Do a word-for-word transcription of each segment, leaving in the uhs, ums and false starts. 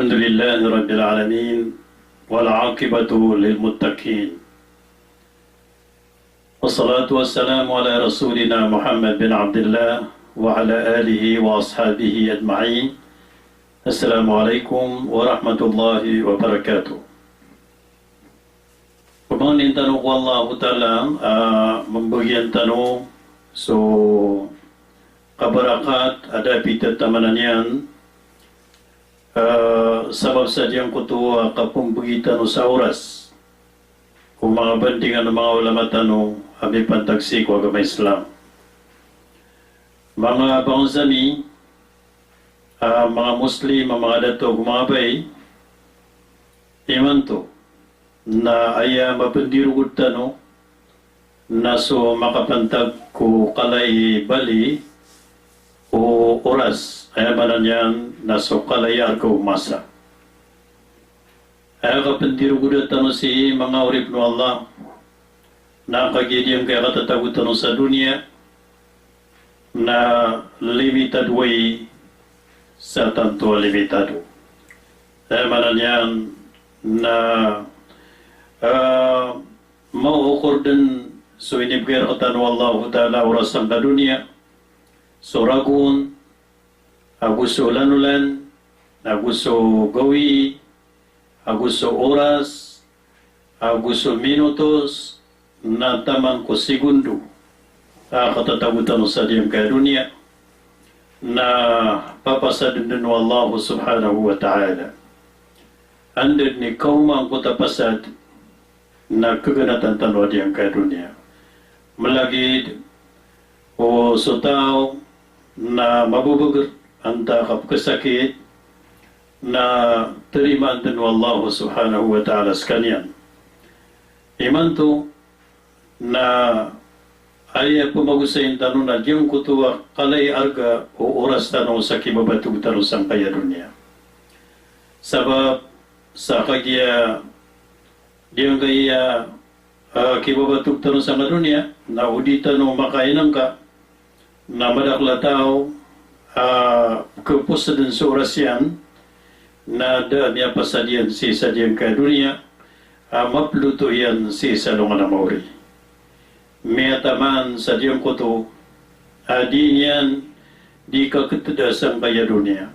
الحمد لله رب العالمين، والعاقبة للمتقين، والصلاة والسلام على رسولنا محمد بن عبد الله وعلى آله وأصحابه أجمعين. السلام عليكم ورحمة الله وبركاته. Pamangnin tano ko Allahu Ta'ala a mambagian tano so kabarakat a da pithamanan iyan, ah, sabap sa giyangkoto a kapmbagi tano sa oras o manga bandingan o manga ulama tano a mipantag sii ko agama Islam. Manga bangsa mi, ah, manga Muslim, manga dato, manga bai, imanto na aya mapndirogod tano na so makapantag ko kala i bali o oras, aya maana niyan na so kala i arga o masa. Aya kapndirogoda tano sii, manga oripn o Allah, na kagiya giyangkaya katatago tano sa doniya na limitado aya sa tanto a limitado. Aya maana niyan na, ah, maokor dn so inibgay rktano o Allahu Ta'ala a oras sangka doniya, so ragon, ago so lanolan, ago so gawii, ago so oras, ago so minutos, na taman ko segundo a katatago tano sa giyangkaya doniya, na papasadn dn o Allah subhanahu wa ta'ala. Anda dn i kaoma angkoto a pasad na khaganatan tano a giyangkaya doniya. Malagid o so taw na mababagr antaa ka pkhasakit, na tarimaan dn o Allah subhanahu wa ta'ala skaniyan. Imanto na aya pmagosayn tano na giyangkoto a kala i arga o oras tano sa kibabatog tano sangkaya doniya. Sabap sa kagiya giyangkaya, ah, kibabatog tano sangka doniya, na o di tano makainangka, na madakl a taw a khapos dn so oras iyan, na da a miyapasad iyan sii sa giyangkaya doniya a maploto iyan sii sa alongan a maori. Miyataman sa giyangkoto a di niyan di kakhtda sangkaya doniya.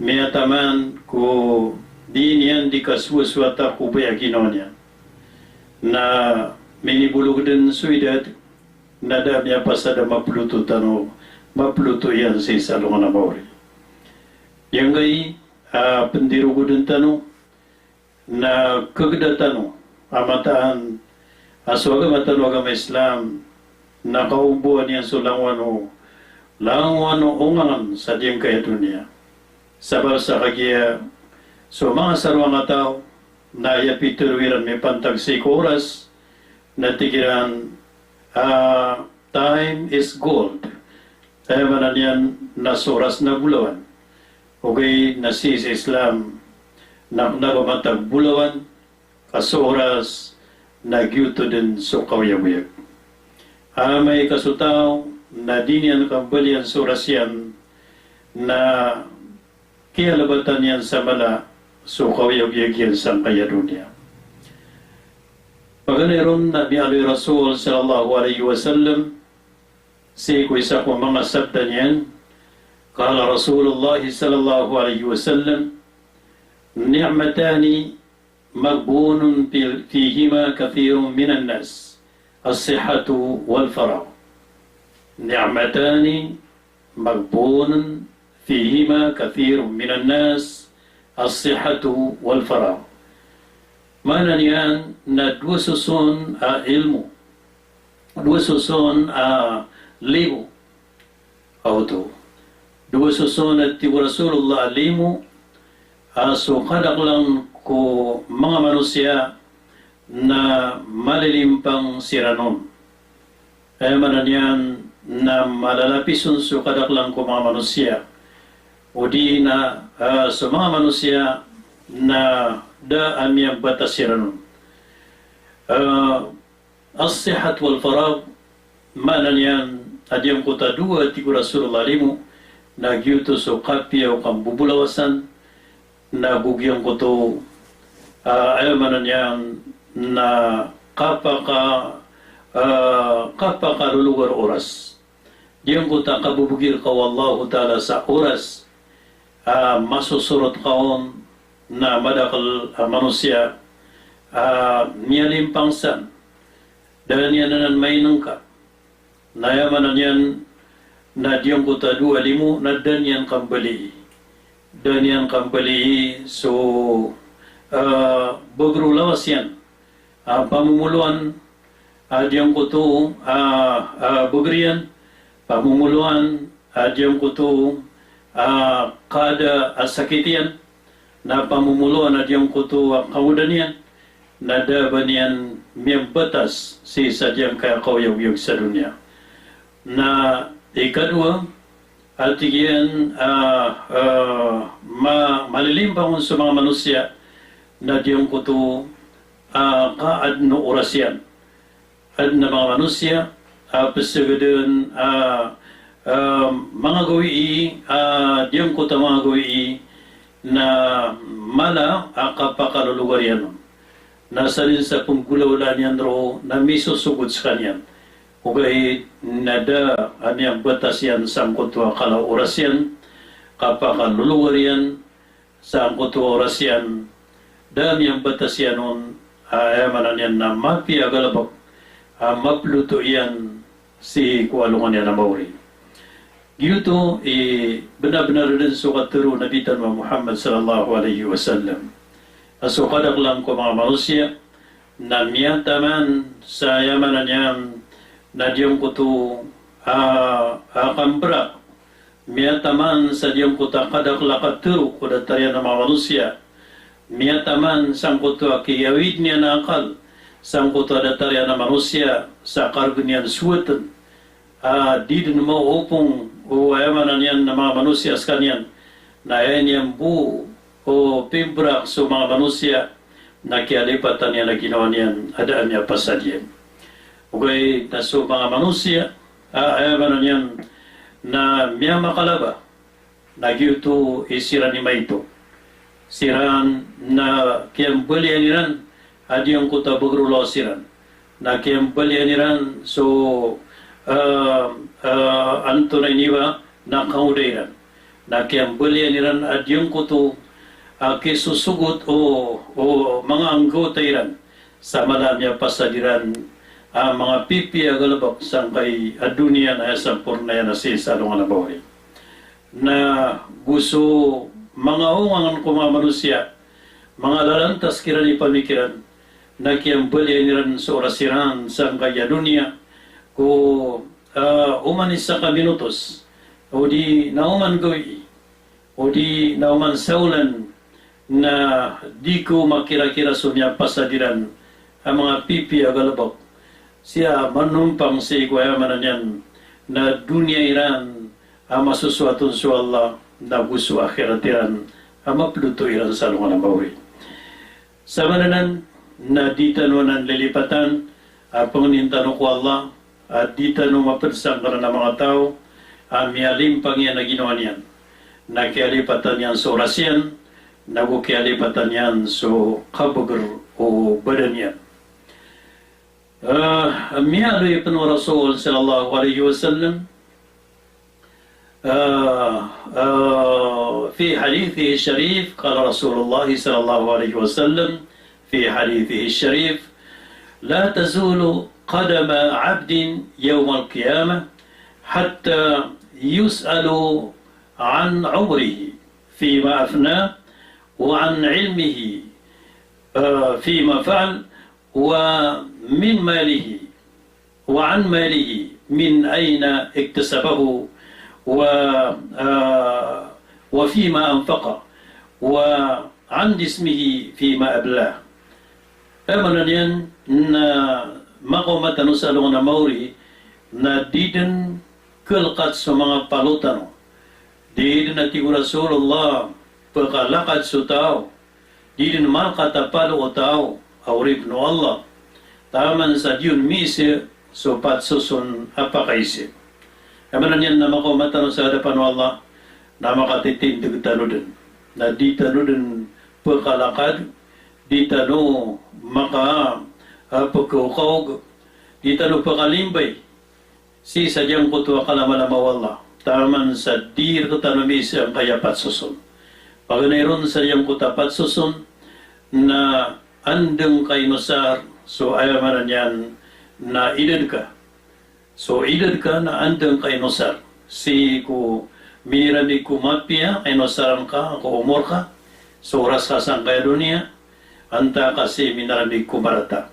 Miyataman ko di niyan di kasowasowata ko baya ginawa niyan. Na minibolog dn so idad, na da a miyapasad a maploto tano, maploto iyan sii sa alongan a maori. Giyangkai a pndirogodan tano, na khagda tano a mataan a so agama tano a agama Islam na kaomboan iyan so langowan o, langowan o ongangan sa giyangkaya doniya. Sabap sa kagiya so manga saroang a taw na aya pitharo iran mipantag sii ko oras, na tig iran, ah, time is gold. Aya maana niyan na so oras na bolawan. Ogaid na sii sa Islam na kna ba matag bolawan, ka so oras na giyoto dn so kaoyagoyag. Amay ka so taw na di niyan kambalian so oras iyan, na kiyalbatan iyan sa mala so kaoyagoyag iyan sangkaya doniya. Paganay ron na miyaaloy o Rasul sallallahu alaihi wasallam sii ko isa ko manga sabda niyan, qala Rasulullah sallallahu alaihi wasallam, "Ni'matani maghbunun fi-, fihima kathirun minan nas, as-sihhatu wal faragh." Ni'matani maghbunun fihima kathirun minan nas, as-sihhatu wal faragh. Maana niyan na dowa soson a ilmo, dowa soson a limo. Aw oto. Dowa soson a tig o Rasulullah a limo a so kadaklan ko manga manosiya na malilimpang siran on. Aya maana niyan na malalapis on so kadaklan ko manga manosiya. O di na, ah, so manga manosiya na da a miyambatas siran on. Ah, as-sihhat wal faragh, maana niyan a giyangkoto a dowa, tig o Rasulullah, a limo, na giyoto so kapiya o kambobolawasan, na go giyangkoto, ah, aya maana niyan na kapaka, ah, kapakalologar o oras. Giyangkoto a kabebegi rka o Allahu Ta'ala sa oras, ah, masosorot ka on na madakl a manosiya, ah, miyalimpang san, da niyan anan mainengka. Na aya maana niyan na giyangkoto a dowa limo na da niyan kambalii. Da niyan kambalii so, ah, beger o lawas iyan. Ah, pamomoloan, ah, giyangkoto, ah, ah, beger iyan. Pamomoloan, ah, giyangkoto, ah, kada a sakit iyan. Na pamomoloan a giyangkoto a kangoda niyan, na da ba niyan miyambatas sii sa giyangkaya kaoyagoyag sa doniya. Na ikadowa, a tig iyan, ah, ah, ma-, malilimpang on so manga manosiya, na giyangkoto, ah, ka adn o oras iyan. Adn a manga manosiya a pesegeden, ah, ah, manga gawii, ah, giyangkoto a manga gawii na mala a kapakalologar iyan on. Na sadn sa penggolawlaan iyan roo na misosogot skaniyan. Ogaid na da a miyambatas iyan sangkoto a kala o oras iyan, kapakalologar iyan, sangkoto a oras iyan, da a miyambatas iyan on, a, aya maana niyan na mapiya a galebek a maploto iyan sii ko alongan iyan a maori. Giyoto i benar-benar den so katero o Nabi tano a Muhammad sallallahu alaihi wasallam. A so kadaklan ko manga manosiya na miyataman sa aya maana niyan na giyangkoto a, a kamberak. Miyataman sa giyangkoto a kadakl a katero ko datar iyan a manga manosiya. Miyataman sangkoto a kiyawid niyan a akal sangkoto a datar iyan a manosiya sa karegen iyan sowatn. A di den maopong o aya maana niyan a manga manosiya skaniyan. Na aya niyan bo o pimberak so manga manosiya na kiyalipatan iyan a ginawa niyan a da a miyapasad iyan. Ogaid na so manga manosiya a, aya maana niyan na miyamakalaba, na giyoto i siran i maito. Siran na kiyambalian iran a giyangkoto a beger o lawas iran. Na kiyambalian iran so, ah, ah, antonaa ini ba, na kangoda iran. Na kiyambalian iran a giyangkoto a kisosogot o, o manga anggawta iran. Sa mala a miyapasad iran a manga pipiya a galebek sangkai a doniya na aya samporna iyan a sii sa alongan a maori. Na go so manga ongangen ko manga manosiya, manga lalantas kiran i pamikiran, na kiyambalian iran so oras iran sangkai a doniya ko, ah, oman i sakaminotos, odi na oman gawii, odi na oman saolan, na di ko makirakira so miyapasad iran a manga pipiya a galebek. Siya manompang sii ko aya maana niyan na doniya iran a masosoat on so Allah, na go so akhirat iran a maploto iran sa alongan a maori. Sa maana nan na di tano anan lilipatan a pangnin tano ko Allah, a di tano maped sangkanan a manga taw a miyalimpang iyan a ginawa niyan, na kiyalipatan iyan so oras iyan, na go kiyalipatan iyan so kabeger o badan iyan. Ah, miyaaloy pen o Rasul sallallahu alaihi wasallam, آه، آه، في حديثه الشريف، قال رسول الله صلى الله عليه وسلم في حديثه الشريف: لا تزول قدم عبد يوم القيامة حتى يسأل عن عمره فيما أفناه وعن علمه، آه، فيما فعل ومن ماله، وعن ماله من أين اكتسبه و، آه، وفيما أنفقه وعن جسمه فيما أبلاه. Aya maana niyan na makaoma tano sa alongan a maori na di den kelkat so manga palo tano. Di den, a tig o Rasulullah, pekalakad so taw, di den malkat a palo o taw a oripn o Allah taman sa di on miise so patsoson a pakaise. Aya maana niyan na makaoma tano sa hadapan o Allah na makatitindeg tano den. na di tano dn pkalakad, di tano maka, ah, pkaokaog, di tano pkalimbay sii sa giyangkoto a kalamalama o Allah. Taman sa di rktano miisa angkaya pat soson. Paganay ron sa giyangkoto a pat soson na andang ka inosar so aya maana niyan na idad ka. So idad ka na andang ka inosar. Sii ko miniramig ko mapiya a inosaran ka ko omor ka, so oras ka sangkaya doniya, antaa ka sii miniramig ko marata.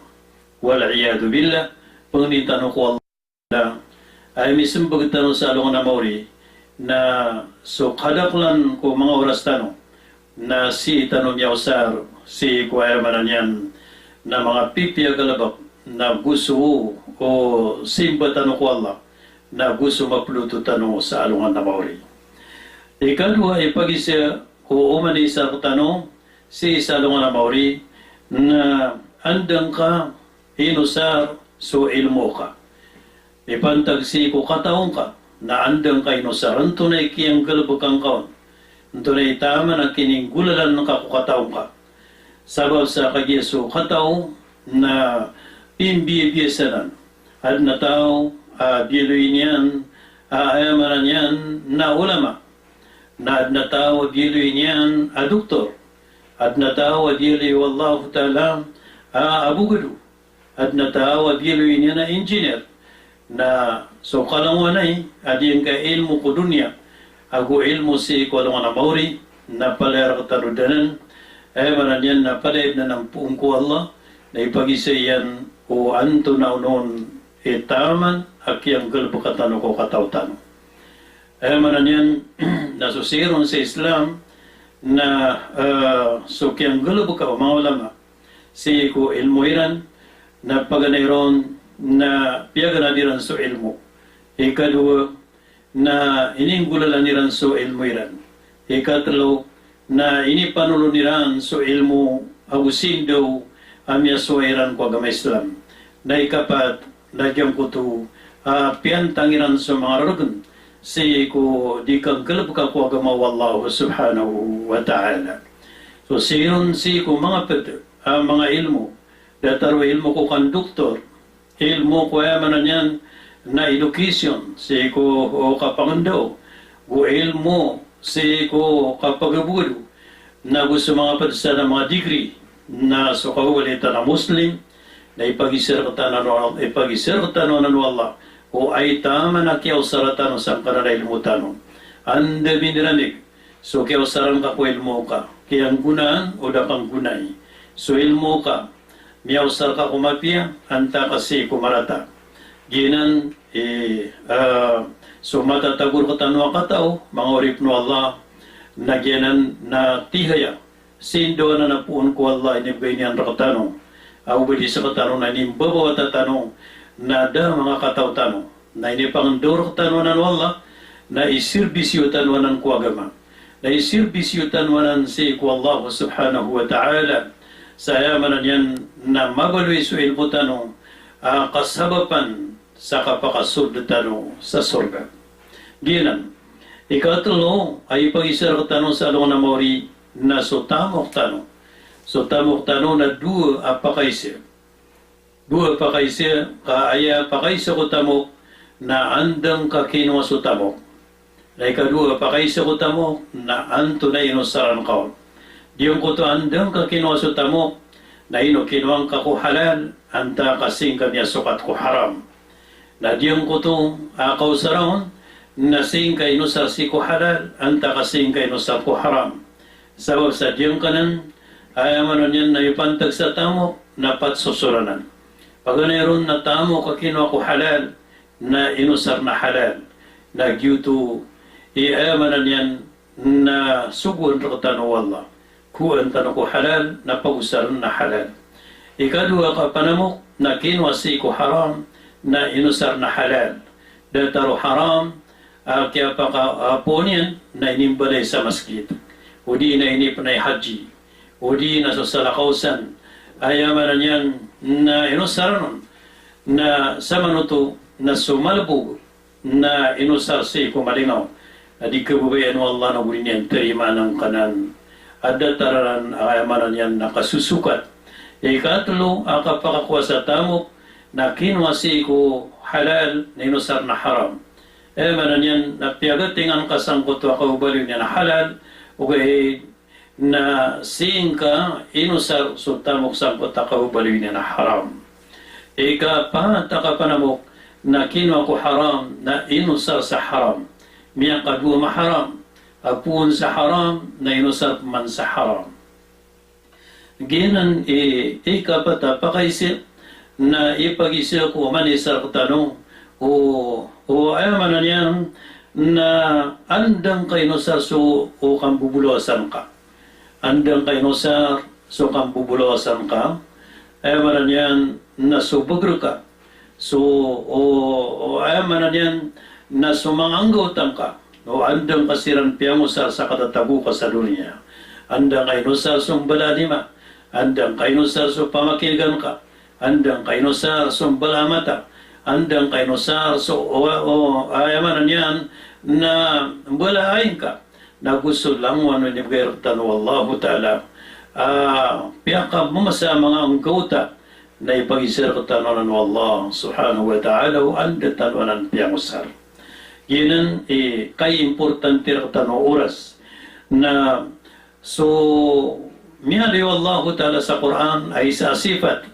Wal iyadhu billah, pangnin tano ko Allah. Aya mismbag tano sa alongan a maori na so kadaklan ko manga oras tano na sii tano miyaosar sii ko aya maana niyan na manga pipiya a galbk na go so, o, simba tano ko Allah, na go so maploto tano sa alongan a maori. Ikadowa, ipagiza ko oman i isa rktano sii sa alongan a maori na andang ka inosar so ilmo ka. Ipantag sii ko kataw ngka na andang ka inosar, antonaa i kiyanggalbka ngka on, antonaa i taman a kininggolalan ka ko kataw ngka. Sabap sa kagiya so kataw na pimbiyabiyasanan. Adn a taw a biyaloy niyan a aya maana niyan na ulama. Na adn a taw a biyaloy niyan a doktor. Adn a taw a biyaloy o Allahu Ta'ala a abogado. Adn a taw a biyaloy niyan a engineer. Na so kalangowan ai a giyangkai a ilmo ko doniya ago ilmo sii ko alongan a maori, na palaya rktano dn anan, aya maana niyan na palaya dn anan poon ko Allah, na ipagiza iyan o antonaa onon i taman a kiyanggalbka tano ko kataw tano. Aya maana niyan na so sii ron sa Islam na, eh, so kiyanggalbka o manga ulama sii ko ilmo iran, na paganay ron na piyaganad iran so ilmo. Ikadowa, na ininggolalan iran so ilmo iran. Ikatlo, na inipanolon iran so ilmo ago sindaw a miyasoway iran ko agama Islam. Na ikapat, na giyangkoto a piyantang iran so manga rargn sii ko di kanggalbka ko agama o Allah subhanahu wa ta'ala. So sii ron sii ko manga pd a manga ilmo, datar o ilmo ko kandoktor, ilmo ko aya maana niyan na education, sii ko, o, kapangndao, go ilmo sii ko kapagabogado, na go so manga pd san a manga degree, na so kababaloy tano a Muslim, na ipagiza rktano, ipagiza rktano anan o Allah o aya taman a kiyaosara tano sangkanan a ilmo tano. Anda miniramig so kiyaosaran ka ko ilmo ka, kiyanggonaan o da kanggonai so ilmo ka, miyaosar ka ko mapiya, antaa ka sii ko marata. Giyanan i, ah, so matatago rktano a kataw, manga oripn o Allah, na giyanan na tihaya sindaw anan a poon ko Allah a inibgay niyan rktano. Ago ba di sktano na inimbabawata tano na da manga kataw tano. Na inipangndao rktano anan o Allah na isirbisyo tano anan ko agama. Na isirbisyo tano anan sii ko Allah subhanahu wa ta'ala. Sa aya maana niyan na mabaloy so ilmo tano a kasabapan sa kapakasold tano sa sorga. Giyanan. Ikatlo a ipagiza rktano sa alongan a maori na so tamok tano. So tamok tano na dowa a pakaiza. Dowa a pakaiza, ka aya pakaiza ko tamok na andang ka kinowa so tamok. Na ikadowa a pakaiza ko tamok na antonaa i inosaran ka on. Giyangkoto andang ka kinowa so tamok na ino kinowa ngka ko halal, antaa ka sii ngka miyasokat ko haram. Na giyangkoto a kaosara on na sii ngka inosar sii ko halal, antaa ka sii ngka inosar ko haram. Sabap sa giyangkanan, aya maana niyan na ipantag sa tamok na pat sosoranan. Paganay ron na tamok a kinowa ko halal, na inosar na halal. Na giyoto i aya maana niyan na sogoan rktano o Allah. Kowaan tano ko halal, na pagosarn na halal. Ikadowa ka panamok, na kinowa sii ko haram, na inosar na halal. Datar o haram a kiyapakapoon iyan na inimbalay sa masgit, odi na inipnay haji, odi na so salakaw san, aya maana niyan na inosaran on na samanoto na so malbog na inosar sii ko malingaw a di kababayaan o Allah na go di niyan tarimaan angkanan a datar anan a aya maana niyan na kasosokat. Ikatlo a kapakakowa sa tamok na kinowa sii ko halal na inosar na haram. Aya maana niyan na piyagatingan ka sangkoto a kababaloy niyan a halal, ogaid na sii ngka inosar so tamok sangkoto a kababaloy niyan a haram. Ikapat a kapanamok na kinowa ko haram na inosar sa haram. Miyakadowa maharam a poon sa haram na inosar pman sa haram. Giyanan i, ikapat a pakaiza na ipagiza ko oman i isa rektano o, o aya maana niyan na anda ngka inosar so o kambobolawasan ka. Anda ngka inosar so kambobolawasan ka. Aya maana niyan na so beger ka. So, o, o, aya maana niyan na so manga anggawta ngka, o anda ngka siran piyangosar sa katatago ka sa doniya. Anda ngka inosar so mbala a lima, anda ngka inosar so pamakin'gan ka, anda ngka inosar so mbala a mata, anda ngka inosar so, o, o, aya maana niyan na mbala a ain ka. Na go so langowan o inibgay rektano o Allahu Ta'ala a piyakabemesa a manga anggawta na ipagiza rektano anan o Allah Subhanahu wa Ta'ala o anda tano anan piyangosar. Giyanan i kaiimportante rektano a oras. Na so miyaaloy o Allahu Ta'ala sa Qur'an a isa a sifat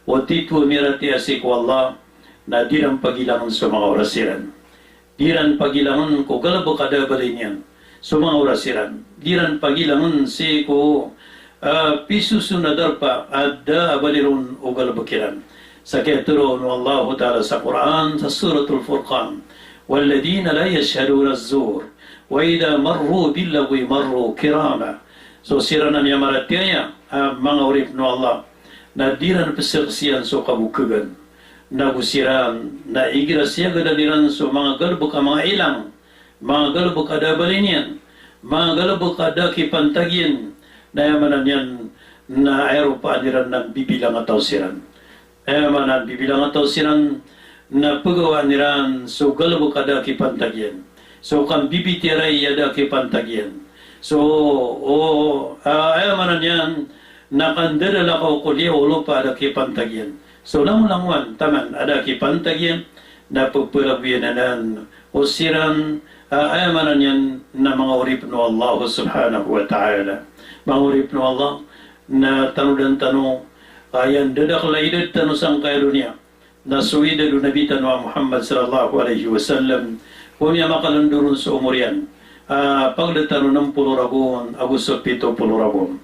o titho a miyaratiyaya sii ko Allah na di iran pagilangen so manga oras iran. Di iran pagilangen ko galebek a da a bali niyan so manga oras iran. Di iran pagilangen sii ko, ah, pisoson a darpa a da a bali ron o galebek iran. Sa kiyatharoa o Allahu Ta'ala sa Qur'an, sa Suratul Furqan, "Walladhina la yashhaduna az-zur, wa idha marru bil-laghwi marru kirama." So siran a miyamaratiyaya a manga oripen o Allah na di iran pesaksian so kabokegan. Na go siran na igira siyagadan iran so manga galebek a manga ilang, manga galebek a da a bali niyan, manga galebek a da a kipantag iyan, na aya maana niyan na aya ropaan iran na mbibilang a taw siran. Aya maana mbibilang a taw siran na pegawaan iran so galebek a da a kipantag iyan. So kambibitiyarai a da a kipantag iyan. So, o, a, aya maana niyan na kandadalakaw ko liyawaw o lopa a da a kipantag iyan. So langolangowan taman a da a kipantag iyan, na pepelagoyan anan o siran, a, aya maana niyan na manga oripen o Allah Subhanahu wa Ta'ala. Manga oripen o Allah, na tanodan tano a aya ndadakel a idad tano sangkaya doniya na so idad o Nabi tano a Muhammad sallallahu alaihi wasallam, ko miyamakalendo ron so omor iyan a pagda tano nem polo ragon ago so pito polo ragon.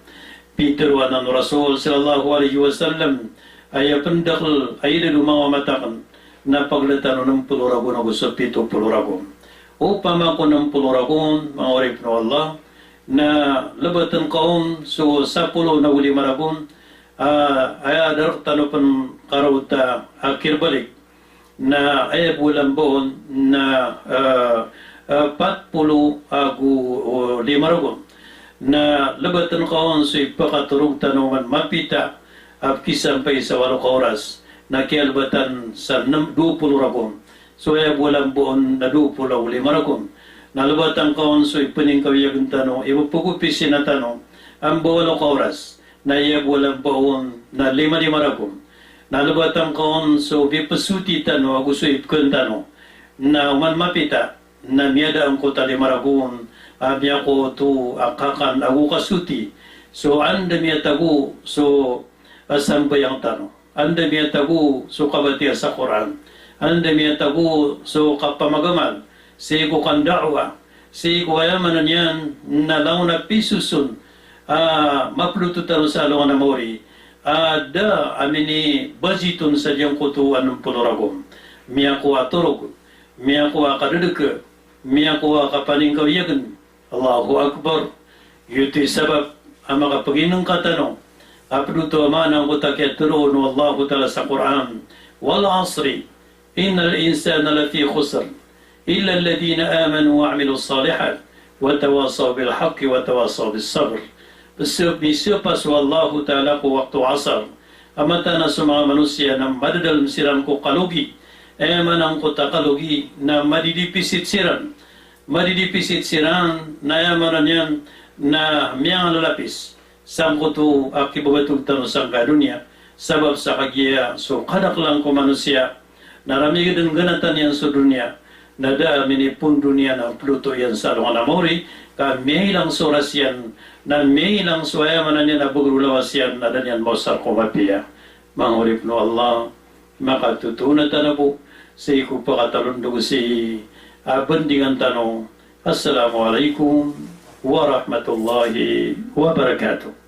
Pitharo anan o Rasul sallallahu alaihi wasallam, aya pendakel a idad o manga wama taken na pagda tano nem polo ragon ago so pito polo ragon. Opama ko nem polo ragon, manga oripen o Allah, na lebeten ka on so sapolo nago lima ragon, a, aya da rektano pen karaota a kirbalik. Na aya bo a lamba on na, eh, eh, pat polo ago, o, lima ragon. Na lebeten ka on so ipakatorog tano man mapita a pekisampay sa walo ka oras. Na kiyalebatan sa nem, dowa polo ragon. So aya bo a lamba on na dowa polo ago lima ragon. Na lebatan ka on so ipeningkawiyagen tano, ipepegopisina tano a mbawalo ka oras. Na aya bo a lamba on na lima lima ragon. Na lebatan ka on so pipesoti tano ago so ipeken tano. Na oman mapita na miyada angkoto a lima ragon a miyakoto a kakan ago kasoti. So anda miyatago so, a, sambayang tano. Anda miyatago so kabatiya sa Qur'an. Anda miyatago so kapamagamal sii ko kanda'wa, sii ko aya maana niyan na langon a pisoson a maploto tano sa alongan a maori a da a minibajiton sa giyangkoto a nem polo ragon. Miyakowa a torog, miyakowa a kadedeke, miyakowa a kapaningkawiyagen. Allahu Akbar. Giyoto i sabap a makapaginengka tano a ped oto a maana angkoto a kiyatharoa o Allahu Ta'ala sa Qur'an, "Wal asri, innal insana lafi khusr, illa alladhina amanu wa amilus salihat, wa tawasaw bil haqqi wa tawasaw bis sabr." Pese-, misepas o Allahu Ta'ala ko wakto asar a mataan a so manga manosiya na madadalem siran ko kalogi. Aya maana angkoto a kalogi na madidipisit siran. Madidipisit siran, na aya maana niyan Na miyangalalapis sangkoto a kibabatog tano sangkai a doniya, sabap sa kagiya so kadaklan ko manosiya na ramigad dn ganatan iyan so doniya, na da a minipondo niyan a ploto iyan sa alongan a maori, ka miyailang so oras iyan, na miyailang so aya maana niyan a bago lawas iyan, na da niyan maosar ko mapiya. Manga oripn o Allah, makatotoon a tano bo sii ko pakatalondog sii a bandingan tano. Assalamu alaikum warahmatullahi wabarakatuh.